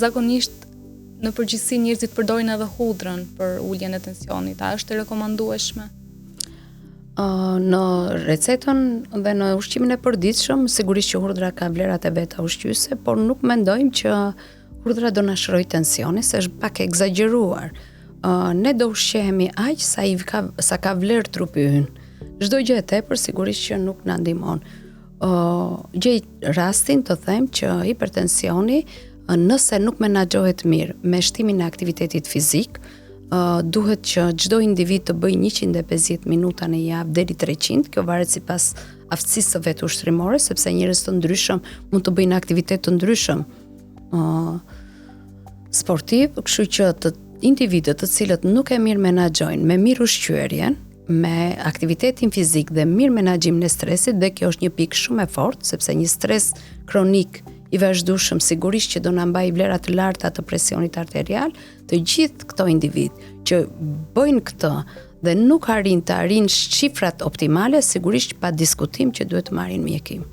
Zakonisht në përgjithësi njerëzit përdorin edhe hudhrën për uljen e tensionit. A është e rekomandueshme? Në recetën dhe në ushqimin e përditshëm, sigurisht që hurdhra ka vlerat e veta ushqyese, por nuk mendojmë që hurdhra do na shërojë tensionin, se është pak ekzagjeruar. Ne do ushqehemi aq sa i ka sa ka vlerë trupi ynë. Çdo gjë e tepër sigurisht që nuk na ndihmon. Uh, gjej rastin të them që hipertensioni nëse nuk menaxhohet mirë me shtimin e aktivitetit fizik, uh, duhet që çdo individ të bëjë 150 minuta në javë deri 300, kjo varet sipas aftësisë së vet ushtrimore, sepse njerëz të ndryshëm mund të bëjnë aktivitet të ndryshëm uh, sportiv, kështu që të individët të cilët nuk e mirë menaxhojnë me mirë ushqyerjen, me aktivitetin fizik dhe mirë menaxhimin e stresit dhe kjo është një pikë shumë e fortë sepse një stres kronik i vazhdueshëm sigurisht që do na mbajë vlera të larta të presionit arterial, të gjithë këto individë që bëjnë këtë dhe nuk arrijnë të arrijnë shifrat optimale, sigurisht pa diskutim që duhet të marrin mjekim.